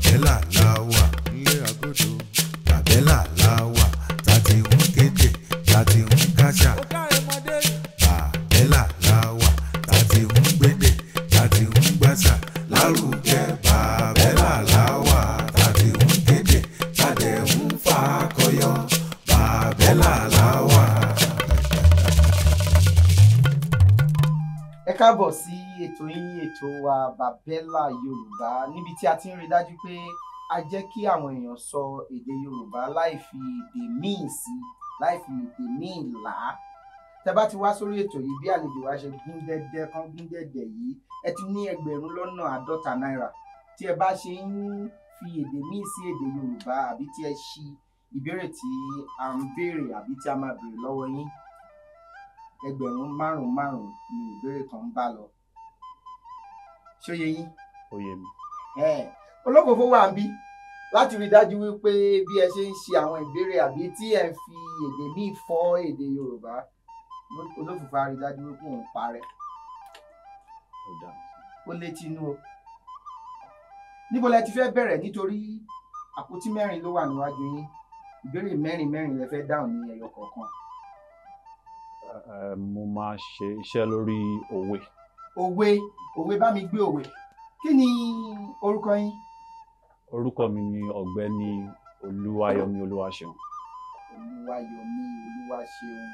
Bàbẹ́là la wà nílé agodo. Bàbẹ́là la wà tá ti ń kéde, tá ti ń káṣà. Bàbẹ́là la wà tá ti ń gbédè, tá ti ń gbàṣà lárugẹ. Bàbẹ́là la wà tá ti ń kéde, tá dẹ̀ ń fakọyọ. Bàbẹ́là la wà. Ẹ káàbọ̀ sí ètò yín, ètò wa Bàbẹ́là Yorùbá, níbi tí a ti ń rí dájú pé a jẹ́ kí àwọn èèyàn sọ èdè Yorùbá láì fi èdè míì sí, láì fi èdè míì là á. Tẹ́ bá ti wá sórí ètò yìí, bí àlejò wa ṣe gún dẹ́dẹ́ kán gún dẹ́dẹ́ yìí, ẹ ti ní 50,000 náírà. Tí ẹ bá ṣe ń fi èdè míì sí èdè Yorùbá, àbí tí ẹ ṣi ìbéèrè tí a ń béèrè àbí tí a máa béèrè lọ́wọ́ yín, 5,000 ni ìbéèrè kan ń bá lọ. Ṣé ó yé yín? Ó yé mi. Olófòfó wà níbí láti rí dájú wípé bí ẹ ṣe ń ṣe àwọn ìbéèrè àbí tí ẹ ń fi èdè míì fọ́ èdè Yorùbá, olófòfó á rí dájú wípé òun parẹ́. Ó létí inú o. Níbo lẹ ti fẹ́ bẹ̀rẹ̀? Nítorí àpótí mẹ́rin ló wà níwájú yín. Ìbéèrè mẹ́rin mẹ́rin lẹ fẹ́ dáhùn ní ẹyọ kọ̀ọ̀kan. Mo máa ṣe iṣẹ́ lórí òwe. Òwe, òwe, bá mi gbé òwe. Kí ni orúkọ yín? Orúkọ mi ni Ọ̀gbẹ́ni Olúwayọ̀mí Olúwaṣeun. Olúwayọ̀mí Olúwaṣeun.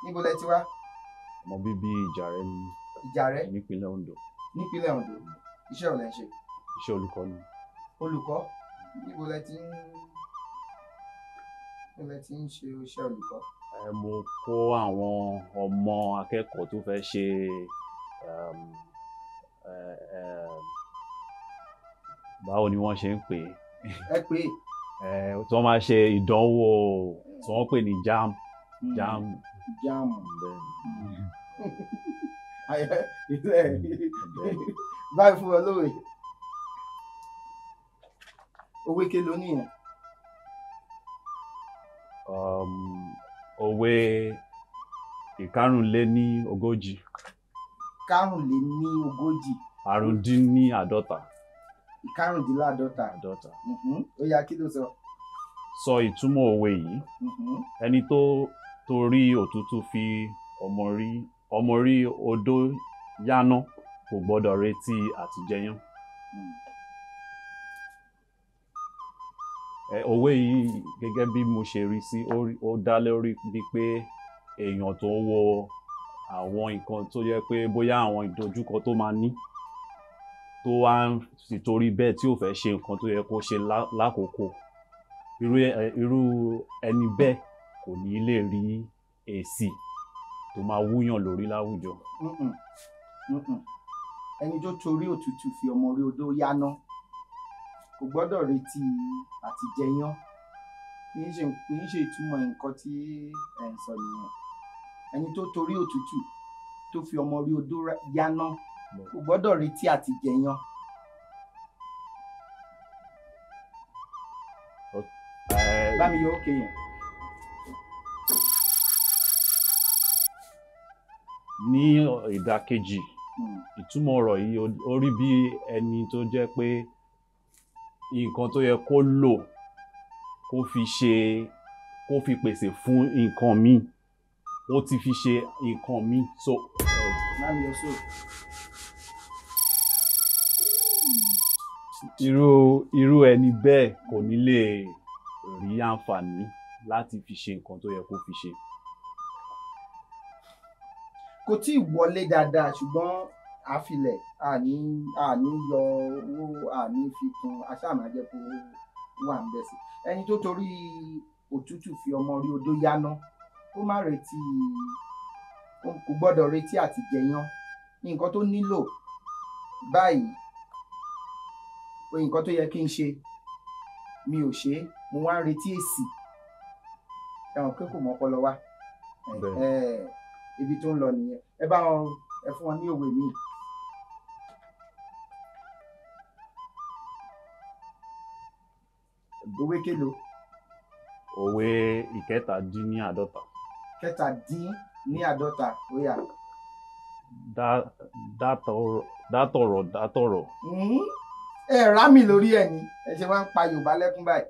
Níbo lẹ ti wá? Ọmọ bíbí Ìjàrẹ́ ni. Ìjàrẹ́? Nípínlẹ̀ Oǹdó. Nípínlẹ̀ Oǹdó. Iṣẹ́ wo lẹ ń ṣe? Iṣẹ́ olùkọ́ ni. Olùkọ́? Níbo lẹ ti ń ṣe iṣẹ́ olùkọ́? Mo kó àwọn ọmọ akẹ́kọ̀ọ́ tó fẹ́ ṣe báwo ni wọ́n ṣe ń pè é? Ẹ pè é. Tí wọ́n máa ṣe ìdánwò tí wọ́n pè ní JAMB. JAMB. JAMB. Báyìí fún ọ lówe. Òwe kí ló nìyẹn? Òwe 45. 45. 45. 45. Ó yá, kí ló sọ? Sọ ìtumọ̀ òwe yìí. Ẹni tó torí òtútù fi ọmọ rí odó yáná kò gbọ́dọ̀ retí àtijẹyán. Òwe yìí, gẹ́gẹ́ bí mo ṣe rí sí, ó dá lórí bíi pé èèyàn tó ń wo àwọn nǹkan tó yẹ pé bóyá àwọn ìdojúkọ tó máa ní, tó wá ń torí bẹ́ẹ̀ tí ò fẹ́ ṣe nǹkan tó yẹ kó ṣe lákòókò, irú ẹni bẹ́ẹ̀ kò ní lè rí èsì tó máa wúyàn lórí láwùjọ. Ẹni tó torí òtútù fi ọmọ rí odó yáná kò gbọ́dọ̀ retí àtijẹyán. Kì í ṣe ìtumọ̀ nǹkan tí ẹ̀ ń sọ nìyẹn. Ẹni tó torí òtútù tó fi ọmọ rí odó yáná kò gbọ́dọ̀ retí àtijẹyán. Bá mi yọ òkè yẹn. Ní ìdàkejì, ìtumọ̀ ọ̀rọ̀ yìí ó rí bí ẹni tó jẹ́ pé nǹkan tó yẹ kó lò kó fi ṣe, kó fi pèsè fún nǹkan míì, ó ti fi ṣe nǹkan míì. So. Irú ẹni bẹ́ẹ̀ kò ní lè rí àǹfààní láti fi ṣe nǹkan tó yẹ kó fi ṣe. Kò tí ì wọlé dáadáa, ṣùgbọ́n àfilẹ̀ àní yọ owó, àní fi kún, aṣáàmájẹ́ kó wà ń bẹ̀ sí. Ẹni tó torí òtútù fi ọmọ rí odó yáná kó má retí, kò gbọ́dọ̀ retí àtijẹyán. Nǹkan tó nílò báyìí, nǹkan tó yẹ kí n ṣe mi ò ṣe, mo wá ń retí èsì. Ṣé àwọn pé kò mọ́ ọpọlọ wa? Ibi tó ń lọ nìyẹn. Ẹ bá wọn, ẹ fún wọn ní òwe míì. Òwe kélo? Òwe 47. 47, ó yá. Dátọ̀rọ̀ dátọ̀rọ̀. Ẹ rà mí lórí ẹ ni ẹ ṣe wá ń pa Yorùbá lẹ́kún báyìí.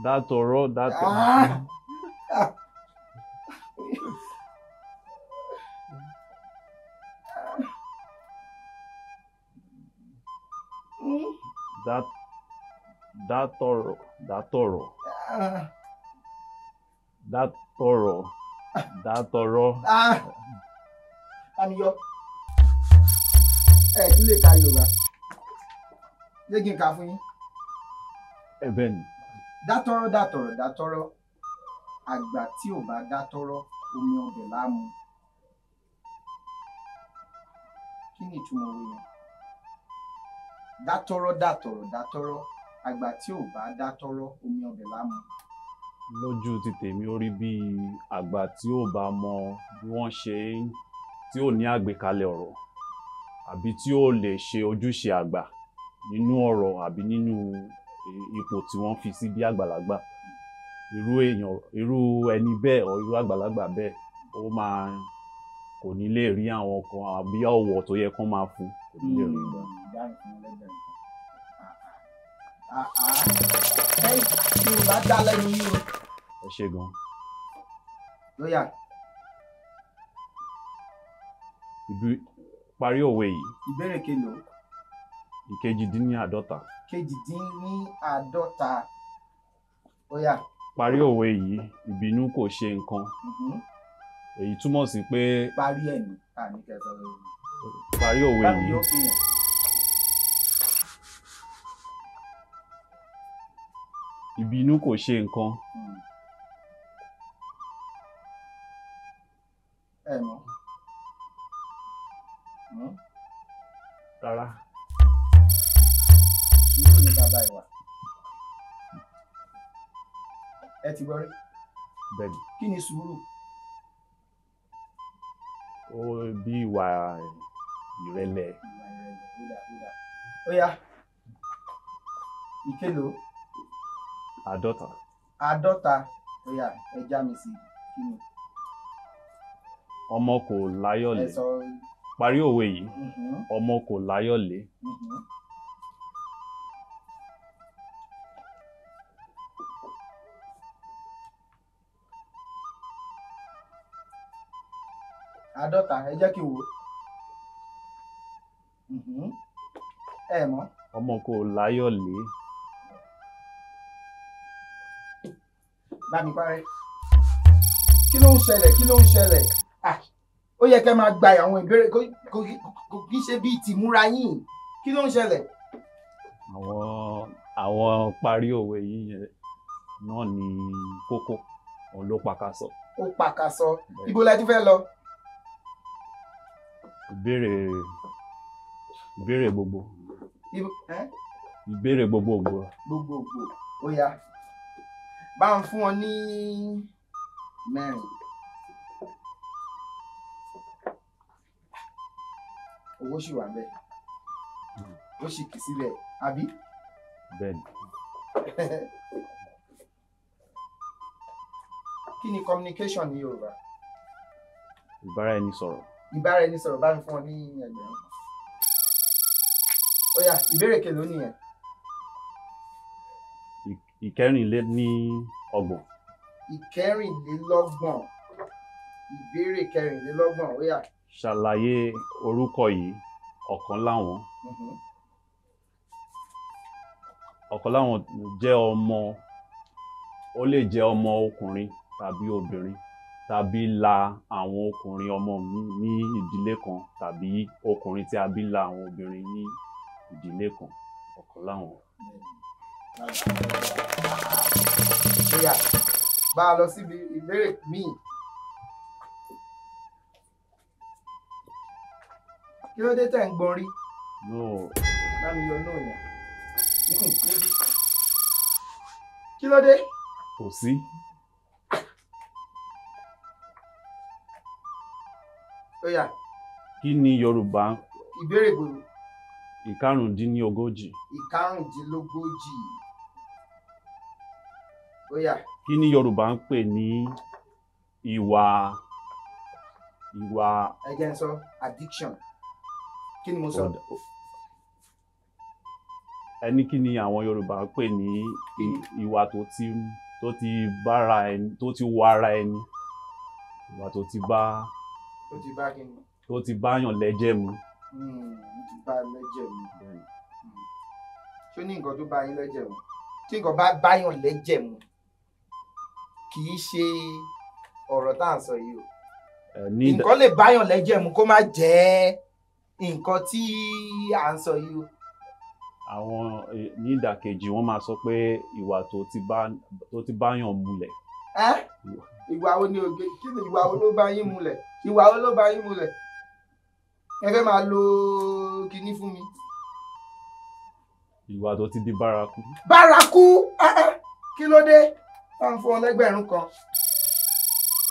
Dátọrọ dátọrọ. Ah! Dátọrọ dátọrọ dátọrọ dátọrọ. Àmìyọ ẹ kí lè ka Yorùbá, ṣé kí n kà fún yín? Ẹ bẹ́ẹ̀ ni. Dátọrọ dátọrọ dátọrọ, àgbà tí ò bá dátọrọ omi ọbẹ̀ á mu. Kí ni ìtumọ̀ òwe yẹn? Dátọrọ dátọrọ dátọrọ, àgbà tí ò bá dátọrọ omi ọbẹ̀ á mu. Lójú ti tèmi ó rí bí àgbà tí ò bá mọ bí wọ́n ṣe ń, tí ò ní àgbékalẹ̀ ọ̀rọ̀ àbí tí ò lè ṣe ojúṣe àgbà nínú ọ̀rọ̀ àbí nínú ipò tí wọ́n fi sí bí àgbàlagbà, irú èèyàn, irú ẹni bẹ́ẹ̀ or irú àgbàlagbà bẹ́ẹ̀, ó máa kò ní lè rí àwọn kan àbí ọ̀wọ̀ tó yẹ kán máa fún, kò ní lè rí gbà. Yorùbá dá lẹ́nu yín o. Ẹ ṣé gan. Lóyà. Parí òwe yìí. Ìbéèrè kelòó? 48. 48. Óyá. Parí òwe yìí, ìbínú kò ṣe nǹkan. Èyí túmọ̀ sí pé. Parí ẹ̀ ní àní kẹsàn-án lórí. Parí òwe Báwo yìí. yóò fi hàn? Ìbínú kò ṣe nǹkan. Ẹ mọ̀. Rárá. Sùúrù ni bàbá ìwà. Ẹ ti gbọ́ rí? Bẹ́ẹ̀ni. Kí ni sùúrù? Ó bí ìwà ìrẹ̀lẹ̀. Ìwà ìrẹ̀lẹ̀, ó dà, ó dà. Ó yá. Ìkelòó? 50. 50. Ó yá, ẹ já mi sí. Kí ni? Ọmọ kò láyọ̀lé. Ẹ sọ. Parí òwe yìí. Ọmọ kò láyọ̀lé. 50, ẹ jẹ́ kí n wò ó. Ẹ mọ̀. Ọmọ kò láyọ̀lé. Bá mi parẹ́. Kí ló ń ṣẹlẹ̀? Kí ló ń ṣẹlẹ̀? Ó yẹ kẹ́ máa gba àwọn ìbéèrè kò kí ṣe bíi tìmúra yín. Kí ló ń ṣẹlẹ̀? Àwọn parí òwe yìí yẹn náà ni kókó, òun ló pakasọ. Ó pakasọ. Ibo la ti fẹ́ lọ? Ìbéèrè gbogbo. Ìbéèrè gbogbogbò. Gbogbogbò. Ó yá. Bá ń fún ọ ní 4. Owó ṣì wà ńbẹ̀. Ó sì kì síbẹ̀, àbí? Bẹ́ẹ̀ni. Kí ni communication ní Yorùbá? Ìbáraẹnisọ̀rọ̀. Ìbáraẹnisọ̀rọ̀, bá ń fún ọ ní 1,000. Ó yá, ìbéèrè kelòó nìyẹn? 34. 34. Ìbéèrè 34, ó yá. Ṣàlàyé orúkọ yìí, Ọ̀kànláwọ̀n. Ọ̀kànláwọ̀n jẹ́ ọmọ, ó lè jẹ́ ọmọ ọkùnrin tàbí obìnrin tàbí la àwọn ọkùnrin ọmọ mi ní ìdílé kan tàbí ọkùnrin tí a bí la àwọn obìnrin ní ìdílé kan. Ọ̀kànláwọ̀n. Ó yá, bá a lọ síbi ìbéèrè míì. Kí ló dé tẹ̀ ń gbọ́n rí? No. Bá mi yọ náà yẹn. Kí ló dé? Kò sí. Ó yá. Kí ni Yorùbá? Ìbéèrè gbòòrò. 35. 35. Ó yá. Kí ni Yorùbá ń pè ní ìwà? Ẹ jẹ́ n sọ addiction. Kí ni mo sọ? Ẹni kí ni àwọn Yorùbá ń pè ní ìwà tó ti bára ẹni, tó ti wọ ara ẹni, ìwà tó ti bá, tó ti bá kí ni? Tó ti báyàn lẹ́jẹ̀ mu. Ó ti bá lẹ́jẹ̀ mu. Ṣé ó ní nǹkan tó bá yín lẹ́jẹ̀ mu? Tí nǹkan bá báyàn lẹ́jẹ̀ mu, kì í ṣe ọ̀rọ̀ tá à ń sọ yìí o. Nǹkan lè báyàn lẹ́jẹ̀ mu kó má jẹ́ nǹkan tí à ń sọ yìí o. Àwọn ní ìdàkejì wọ́n máa sọ pé ìwà tó ti báyàn múlẹ̀. Ìwà wo ni ògbé? Kí ni ìwà wo ló bá yín múlẹ̀? Ìwà wo ló bá yín múlẹ̀? Ẹ fẹ́ máa lo kinní fún mi. Ìwà tó ti di bárakú. Bárakú! Kí ló dé? Wọ́n ń fún ọ lẹ́gbẹ̀rún kan.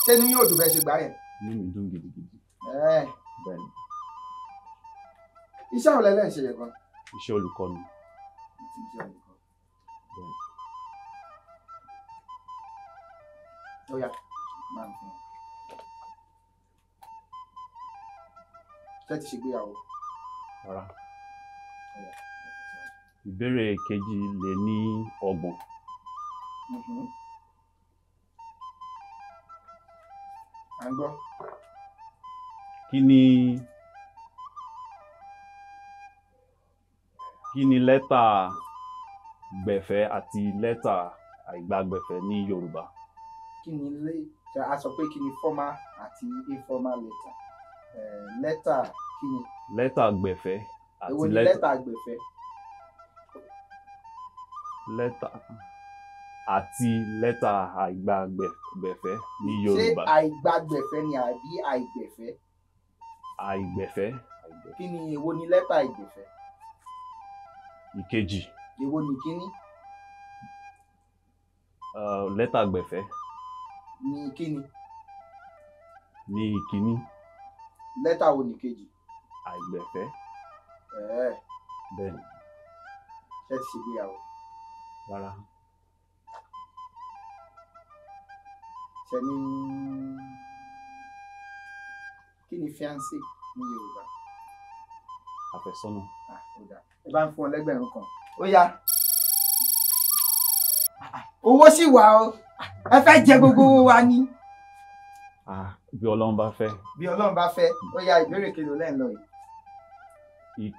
Ṣé ní yóò dùn bẹ́ẹ̀ ṣe gbà yẹn? Inú mi dùn gidigidi. Bẹ́ẹ̀ni. Iṣẹ́ wo lẹ ń ṣe yẹn gan? Iṣẹ́ olùkọ́ ni. Iṣẹ́ olùkọ́. Bẹ́ẹ̀ni. Ó yá, máa ń fún ọ. Ṣé ti ṣègbéyàwó? Rárá. Ìbéèrè 32. À ń gbọ́. Kí ni lẹ́tà gbẹ̀fẹ́ àti lẹ́tà àìgbàgbẹ̀fẹ́ ní Yorùbá? Kí ni a sọ pé kí ni formal àti informal letter? Lẹ́tà kí ni? Lẹ́tà gbẹ̀fẹ́ àti Èwo ni lẹ́tà gbẹ̀fẹ́? Lẹ́tà àti lẹ́tà àìgbàgbẹ̀fẹ́ ní Yorùbá. Ṣé àìgbàgbẹ̀fẹ́ ni àbí àìgbẹ̀fẹ́? Àìgbẹ̀fẹ́. Kí ni èwo ni lẹ́tà àìgbẹ̀fẹ́? Ìkejì. Èwo ni kíní? Lẹ́tà gbẹ̀fẹ́. Ní kíni? Ní ìkíní. Lẹ́tà wo ni kejì? Àìgbẹ̀fẹ́. Bẹ́ẹ̀ni. Ṣé ti ṣègbéyàwó? Rárá. Ṣé ní kí ni fiancé ní Yorùbá? Àfẹ́sọ́nà. Ó dáa. Ẹ bá ń fún ọ lẹ́gbẹ̀rún kan. Ó yá. Owó sì wà o. Ẹ fẹ́ jẹ gbogbo owó wa ni. Bí Ọlọ́run bá fẹ́. Bí Ọlọ́run bá fẹ́. Ó yá, ìbéèrè kelo lẹ́ ń lọ yìí.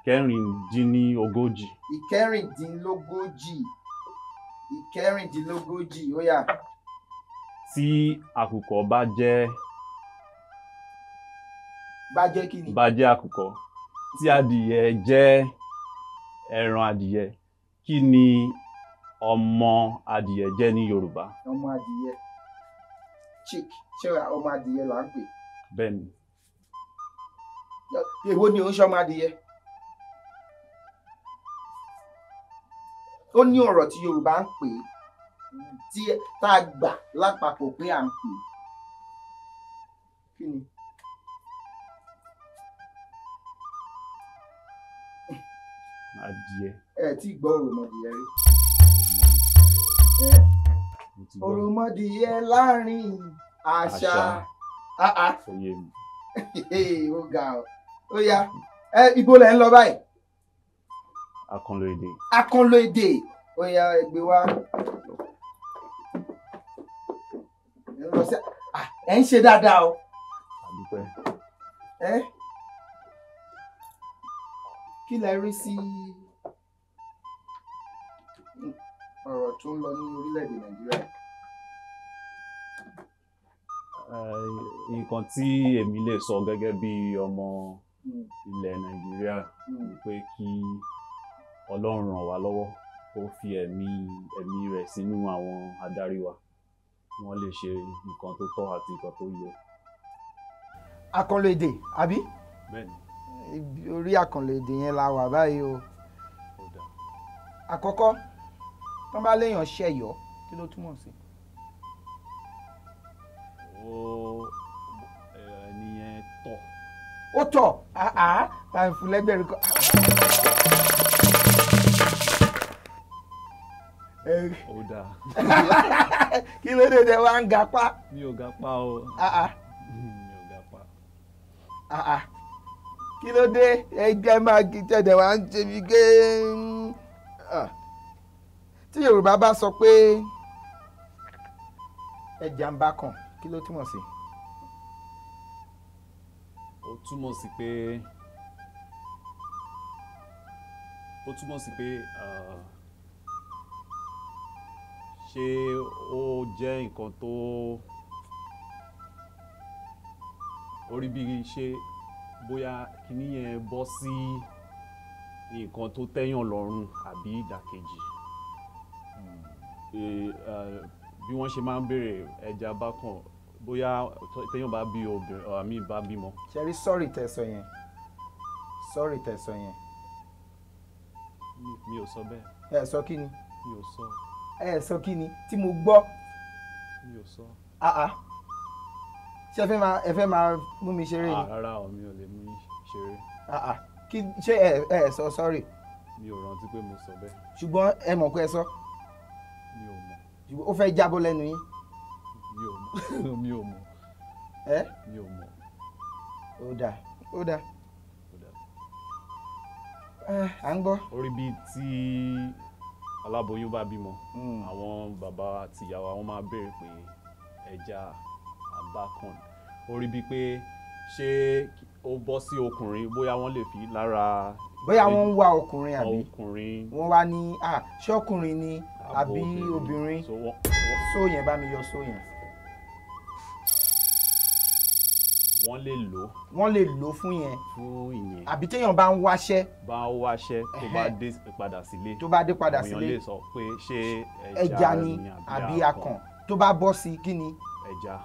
46. 46. 46. Ó yá. Tí àkùkọ bá jẹ́. Bá jẹ́ kí ni? Bá jẹ́ àkùkọ. Tí adìyẹ jẹ́ ẹran adìyẹ, kí ni ọmọ adìyẹ jẹ́ ní Yorùbá? Ọmọ adìyẹ. Chick. Ṣé ọmọ adìyẹ là ń pè? Bẹ́ẹ̀ni. Èwo ni ò ń ṣọmọ adìyẹ? Ó ní ọ̀rọ̀ tí Yorùbá ń pè tí tá a gbà lápapọ̀ pé à ń pè. Kí ni? Adìyẹ. Ẹ tí gbọ́ òròmọdìyẹ rí. Òròmọdìyẹ láàrin àṣà. Ó ga ọ. Ó yá. Ibo lẹ ń lọ báyìí? Àkànlò èdè. Àkànlò èdè. Ó yá, ẹ gbé wá. Ẹ ń ṣe dáadáa o. Àdúpẹ́. Kí lẹ rí sí ọ̀rọ̀ tó ń lọ ní orílẹ̀-èdè Nàìjíríà? Nǹkan tí èmi lè sọ gẹ́gẹ́ bí ọmọ ilẹ̀ Nàìjíríà ni pé kí Ọlọ́run ràn wá lọ́wọ́, kó fi ẹ̀mí rẹ̀ sínú àwọn adarí wa, wọ́n lè ṣe nǹkan tó tọ́ àti nǹkan tó yẹ. Àkànlò èdè, àbí? Bẹ́ẹ̀ni. Orí àkànlò èdè yẹn la wà báyìí o. Àkọ́kọ́, tó bá léèyàn ṣẹ̀yọ́, kí ló túmọ̀ sí? Ẹni yẹn tọ̀. Ó tọ̀, tàbí fún lẹ́gbẹ̀rún kan. Ó dáa. Kí ló dé tẹ wá ń gapá? Mi ò gapá o. Mi ò gapá. Kí ló dé ẹgbẹ́ máa tẹ̀dẹ̀ wá ń ṣe bí gé. Tí Yorùbá bá sọ pé ẹja ń bá kàn, kí ló túmọ̀ sí? Ó túmọ̀ sí pé ṣé ó jẹ́ nǹkan tó orí bí ṣe bóyá kíní yẹn bọ́ sí nǹkan tó tẹ́yàn lọ́rùn àbí ìdàkejì. Bí wọ́n ṣe máa ń béèrè ẹja bákan bóyá téèyàn bá bí obìnrin àmì bá bímọ. Ṣe rí sọ́ọ̀rì tẹ̀sán yẹn, sọ́ọ̀rì tẹ̀sán yẹn. Mi ò sọ bẹ́ẹ̀. Ẹ sọ kí ni? Mi ò sọ. Ẹ sọ kí ni tí mo gbọ́? Mi ò sọ. Ṣé ẹ fẹ́ máa mú mi ṣeré ni? Rárá o, mi ò lè mú yín ṣeré. Kí ṣé ẹ sọ sọ́ọ̀rì? Mi ò rántí pé mo sọ bẹ́ẹ̀. Ṣùgbọ́n ẹ mọ̀ pé ẹ sọ. Mi ò mọ̀. Ó fẹ́ jábọ́ lẹ́nu yín. Mi ò mọ̀. Mi ò mọ̀. Ẹ? Mi ò mọ̀. Ó dáa, ó dáa. À ń gbọ́. Orí bíi tí aláboyún bá bímọ, àwọn bàbá àti ìyá wa wọ́n máa béèrè pé ẹja àbákan. Orí bíi pé ṣé ó bọ́ sí ọkùnrin, bóyá wọ́n lè fi lára. Bóyá wọ́n ń wá ọkùnrin àbí ọkùnrin. Wọ́n wá ní ṣọ́kùnrin ni àbí obìnrin. Só yẹn bá mi yọ só yẹn. Wọ́n lè lò. Wọ́n lè lò fún yẹn. Fún ìyẹn. Àbí téèyàn bá ń wáṣẹ́. Bá ń wáṣẹ́ tó bá dé padà sílé. Tó bá dé padà sílé. Èèyàn lè sọ pé ṣé ẹja ni àbí akàn. Tó bá bọ́ sí kí ni? Ẹja.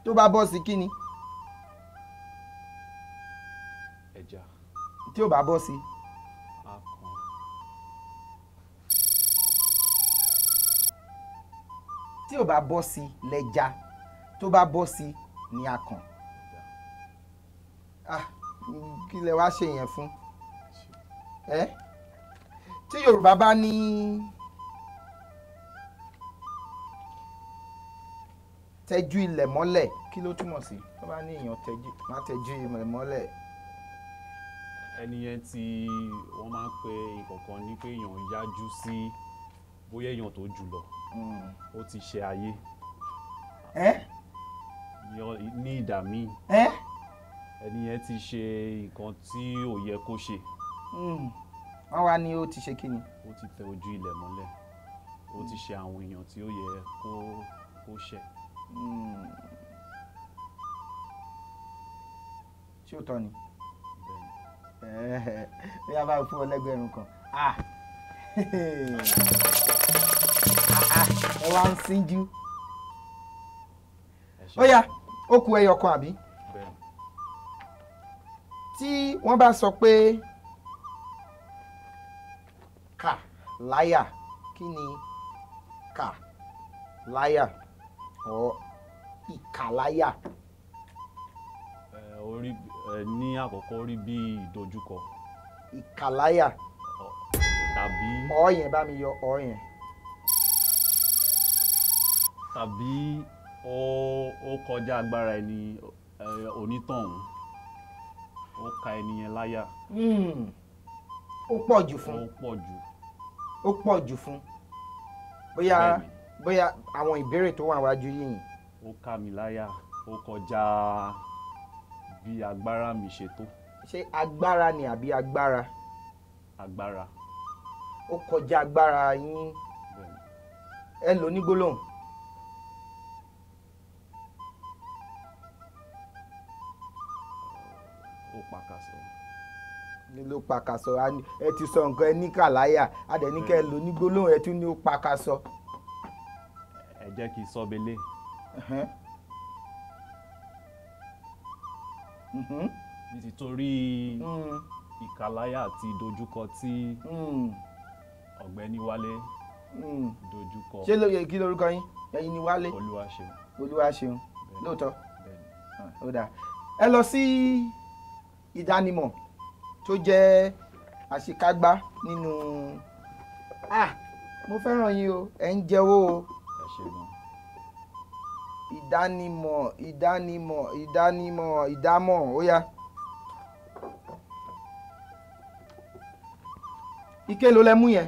Tó bá bọ́ sí kí ni? Ẹja. Tí ò bá bọ́ sí. Akàn. Tí ò bá bọ́ sí lẹ́ja, tó bá bọ́ sí ni akàn. Kí lẹ wá ṣe yẹn fún? Ẹ tí Yorùbá bá ní tẹ́jú ilẹ̀ mọ́lẹ̀, kí ló túmọ̀ sí? Tó bá ní èèyàn tẹ́jú, má tẹ́jú ilẹ̀ mọ́lẹ̀. Ẹni yẹn tí wọ́n máa ń pe ìkọ̀kan ní pé èèyàn yájú sí bóyá èèyàn tó jù lọ. Ó ti ṣe ayé. Ní ìdá míì. Ẹni yẹn ti ṣe nǹkan tí ò yẹ kó ṣe. Wọ́n wá ní ó ti ṣe kí ni? Ó ti tẹ ojú ilẹ̀ mọ́lẹ̀. Ó ti ṣe àwọn èèyàn tí ó yẹ kó ṣe. Ṣé ó tọ́ ni? Bẹ́ẹ̀ni. Bí a bá fún ọ lẹ́gbẹ̀rún kan. Ẹ wá ń sínjú. Ó yá, ó kù ẹyọ kan àbí? Tí wọ́n bá sọ pé kà láyà, kí ni kà láyà or ìkàláyà? Orí ní àkọ́kọ́ orí bí ìdojúkọ. Ìkàláyà. Tàbí. Ọ̀ yẹn bá mi yọ ọ̀ yẹn. Tàbí ó kọjá agbára ẹni onítọ̀hún, ó ka ẹni yẹn láyà. Ó pọ̀ jù fún. Ó pọ̀ jù. Ó pọ̀ jù fún. Bóyá bóyá àwọn ìbéèrè tó wà wájú yìí. Ó ká mi láyà, ó kọjá bí agbára mi ṣe tó. Ṣé agbára ni àbí agbára? Agbára. Ó kọjá agbára yín. Ẹ lò ní gbólóhùn. Ó pàkàsọ. Ní ló pàkàsọ, ẹ ti sọ nǹkan ẹ ní kàláyà, a dẹ̀ ní kẹ́ ẹ lò ní gbólóhùn, ẹ tún ní ó pàkàsọ. Ẹ jẹ́ kí n sọ belé. Nítorí ìkàláyà àti ìdojúkọ tí ọ̀gbẹ́ni Wálé dojúkọ. Ṣé lóye kí lorúkọ yín? Ẹ̀yin ni Wálé. Olúwaṣeun. Olúwaṣeun. Lóòótọ́. Ó dáa. Ẹ lọ sí ìdánimọ̀ tó jẹ́ àṣekágbá nínú. Mo fẹ́ràn yín o, ẹ̀ ń jẹ́wọ́ o. Ẹ ṣé gan. Ìdánimọ̀, ìdánimọ̀, ìdánimọ̀, ìdámọ̀, ó yá. Ike ló lẹ mú yẹn.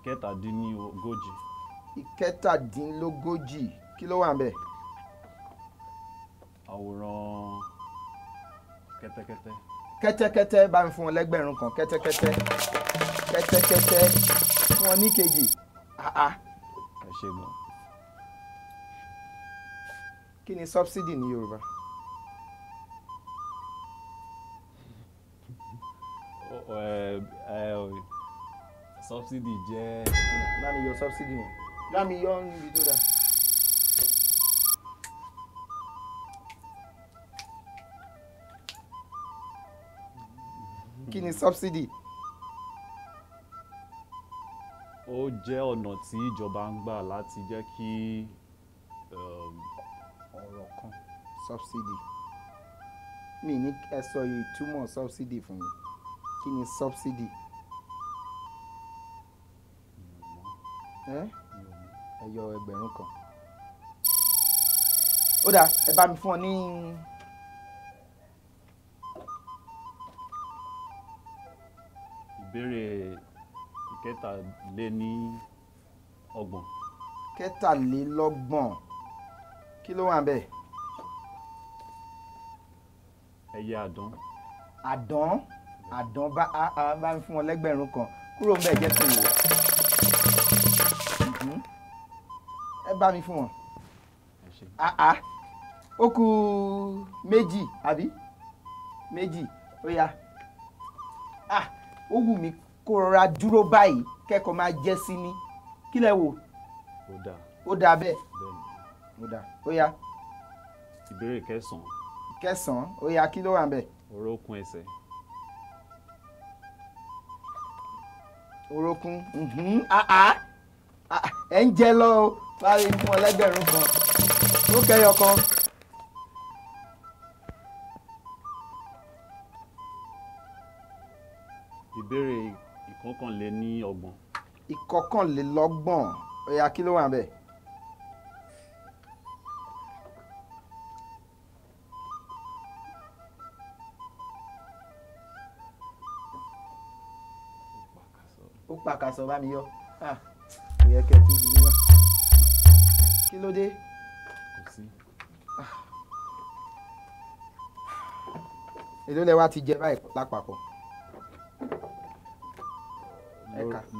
37. 37, kí ló wà ńbẹ̀? Àwòrán kẹ́tẹ́kẹ́tẹ́. Kẹ́tẹ́kẹ́tẹ́, bá mi fún wọn lẹ́gbẹ̀rún kan. Kẹ́tẹ́kẹ́tẹ́, kẹ́tẹ́kẹ́tẹ́, fún wọn ní kejì. Àá. Ẹ ṣé gan. Kí ni subsidy ní Yorùbá? Subsidy jẹ́. Bá mi yọ subsidy yẹn. Bá mi yọ níbi tó dáa. Kí ni subsidy? Ó jẹ́ ọ̀nà tí ìjọba ń gbà láti jẹ́ kí ọ̀rọ̀ kan. Subsidy. Mi ní ẹ sọ ìtumọ̀ subsidy fún mi. Kí ni subsidy? Ẹ yọ 1,000. Ó dáa, ẹ bá mi fún ọ ní. Ìbéèrè 33. 33. Kí ló wà ńbẹ̀? Ẹyẹ àdán. Àdán, àdán, bá a bá mi fún wọn lẹ́gbẹ̀rún kan. Kúrò ńbẹ̀, jẹ́ kí n wò. Ẹ bá mi fún wọn. Àá, ó kù méjì àbí? Méjì, ó yá. Ah, ó wù mí kó rọra dúró báyìí kẹ́kọ̀ọ́ máa jẹ́ sí ni. Kí lẹ wò? Ó dáa. Ó dáa bẹ́ẹ̀. Ó dáa, ó yá. Ìbéèrè 9. 9, ó yá, kí ló wà ńbẹ̀? Orókún ẹsẹ̀. Orókún, àá, ẹ ń jẹ lọ o, báyìí fún ọ lẹ́gbẹ̀rún kan. Ó kẹyọ kan. Ìbéèrè 31. 31, ó yá, kí ló wà ńbẹ̀? Ó pàkàsọ̀, bá mi yọ. Kò yẹ kẹ́ ẹ tún dúró wá. Kí ló dé? Kò sí. Èló lẹ wá ti jẹ báyìí lápapọ̀?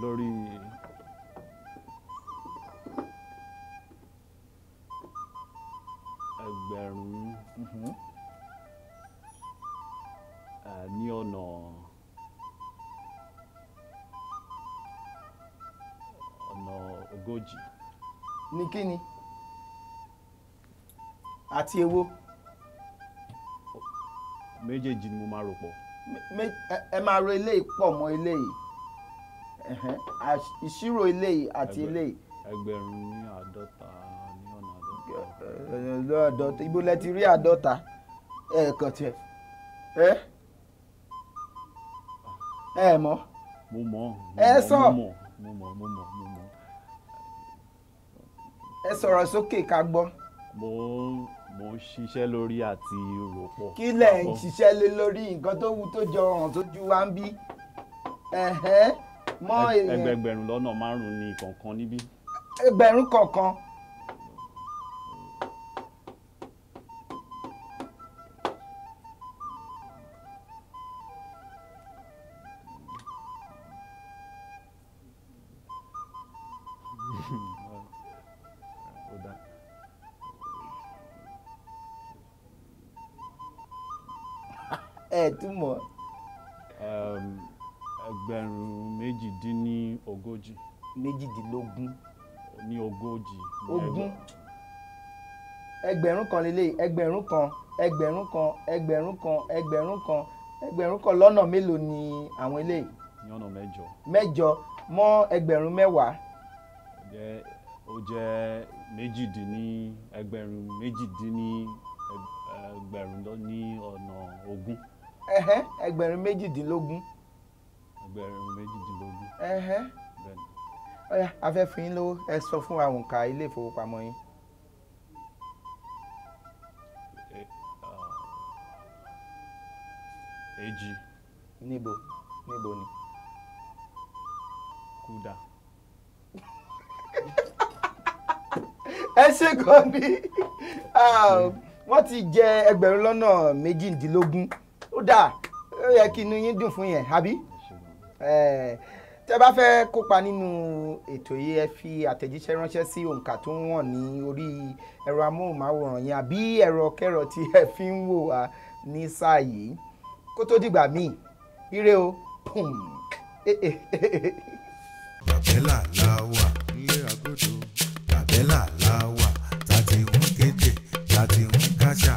Lórí ẹgbẹ̀rún ní ọ̀nà 40. Ní kí ni? Àti èwo? Méjèèjì ni mo máa rò pọ̀. Ẹ máa ro eléyìí pọ̀ mọ́ eléyìí. Ìṣirò eléyìí àti eléyìí. Ẹgbẹ̀rún ní 50 ní ọ̀nà 50. 50. Ibo lẹ ti rí 50? Ẹ kàn tiẹ̀. Ẹ ẹ mọ̀. Mo mọ̀. Ẹ sọ. Mo mọ̀, mo mọ̀, mo mọ̀. Ẹ sọ̀rọ̀ sókè ká gbọ́. Mo ń ṣiṣẹ́ lórí àti rò pọ̀. Kí lẹ̀ ń ṣiṣẹ́ lé lórí? Nǹkan tó wù tó jọ hàn tó ju wa ń bí. Mọ́ ẹgbẹ̀rún lọ́nà 5 ní kọ̀ọ̀kan níbí. Ẹgbẹ̀rún kọ̀ọ̀kan. Ẹ túmọ̀. Ẹgbẹ̀rún 38. 18. Ní 40. 20. Ẹgbẹ̀rún kan lélẹ̀, 1,000, 1,000, 1,000, 1,000, 1,000 lọ́nà mélòó ni àwọn eléyìí? Ní ọ̀nà 8. 8 mọ́ ẹgbẹ̀rún 10. Ó jẹ́ 18,000 ní ọ̀nà 20. Ẹgbẹ̀rún 18. Ẹgbẹ̀rún 18. Ó yá, a fẹ́ fún yín lówó, ẹ sọ fún wa òǹkà ilé ìfowópamọ́ yín. Èjì. Níbo níbo ni? Kúdà. Ẹ ṣe gan ni. Wọ́n ti jẹ 2,018. Ó dáa, ó yẹ kí inú yín dùn fún yẹn, àbí? Tẹ́ bá fẹ́ kópa nínú ètò yìí, ẹ fi àtẹ̀jíṣẹ́ ránṣẹ́ sí òǹkà tó ń wọ̀n ní orí ẹ̀rọ amóhùnmáwòrán yẹn àbí ẹ̀rọ kẹ́rọ tí ẹ fi ń wò wá ní sáà yìí. Kó tó dìgbà míì, ire o. Pum. Bàbélà la wà nílé agodo. Bàbélà la wà tá ti ń kéde, tá ti ń káṣà.